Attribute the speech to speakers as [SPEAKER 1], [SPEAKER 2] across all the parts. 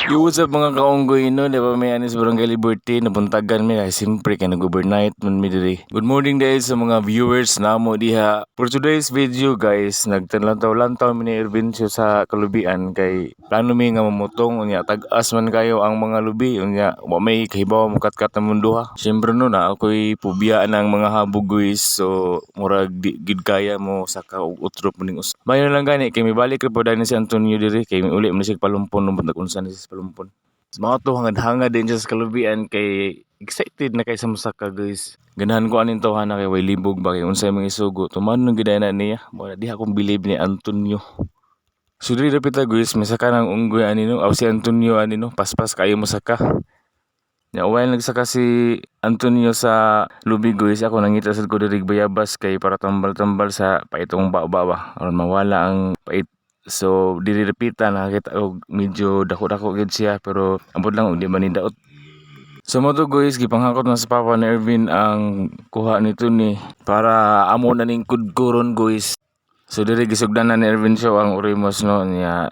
[SPEAKER 1] Yo, what's up, mga kaunggoy, no? Di ba may anis Barangay Liberty, nabuntagan mi ay siyempre kay nag-overnight man mi diri. Good morning dahil sa mga viewers namo diha. For today's video, guys, nagtanlantaw-lantaw mi ni Irvincio sa kalubian kay plano mi nga mamutong, unya tag-as man kayo ang mga lubi, unya wa may kahibaw mo katkat na mundo ha. Siyempre no na ako'y pubiyaan ang mga habog, guys, so murag di gid kaya mo saka og utro muning us. Mayo na lang gani kay mibalik ra po dahil si Antonio diri kay miuli man siya Palumpon, no unsa ni siya sa Palumpon. Sa mga to hangad-hangad din siya sa kalubian kay excited na kay sa musaka, guys. Ganahan ko aning tawhana kay way libog ba, kay unsay mga isugo. Tuman nung gidana niya. Wala di akong believe ni Antonio. So diri dapita, guys, may saka ng unggoy ani no. Aw si Antonio ani no, paspas kayo mo saka. Ya, while nagsaka si Antonio sa lubi, guys, ako nangita sad ko diri bayabas kay para tambal-tambal sa paitong baba ba aron mawala ang pait. So diri dapita nakakita og medyo dako-dako gid siya, pero ambot lang og di man ni daot. So mo to, guys, gipanghakot na sa papa ni Ervin ang kuha nito ni para amo na ning kudkuron, guys. So diri gisugdan na ni Ervin Show ang orimos no niya.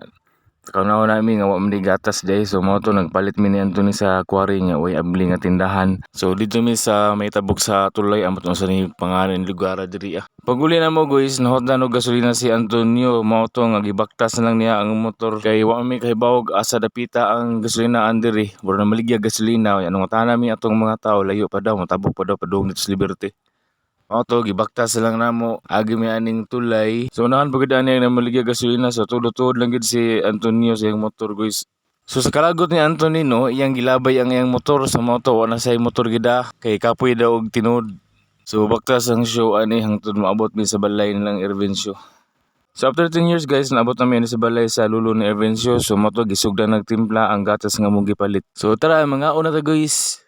[SPEAKER 1] Kaunaw nami nga wa man di gatas day, so mo to nagpalit mi ni Anthony sa quarry niya way abli nga tindahan. So dito mi sa may tabok sa tulay, amot unsa ni pangalan lugar diri ah. Paguli na mo, guys, nahotdan og gasolina si Antonio, mao to nga gibaktas na lang niya ang motor kay wa mi kahibawog asa dapita ang gasolinaan diri. Mura na maligya gasolina, anong tanan mi atong mga tao, layo pa daw, motabok pa daw padung dito sa Liberty. Mao to gibaktas lang namo, agi mi aning tulay. So unahan pa gid ani ang namaligya gasolina, so tuod-tuod lang gid si Antonio sa iyang motor, guys. So sa kalagot ni Anthony no, iyang gilabay ang iyang motor, sa mao to wa na say motor gid ah, kay kapoy daw og tinuod. So baktas ang show ani hangtod moabot mi sa balay nilang Irvincio. So after 10 years, guys, naabot na mi ani sa balay sa lulo ni Irvincio. So mao to gisugdan nagtimpla ang gatas nga mong gipalit. So tara, mga una ta, guys.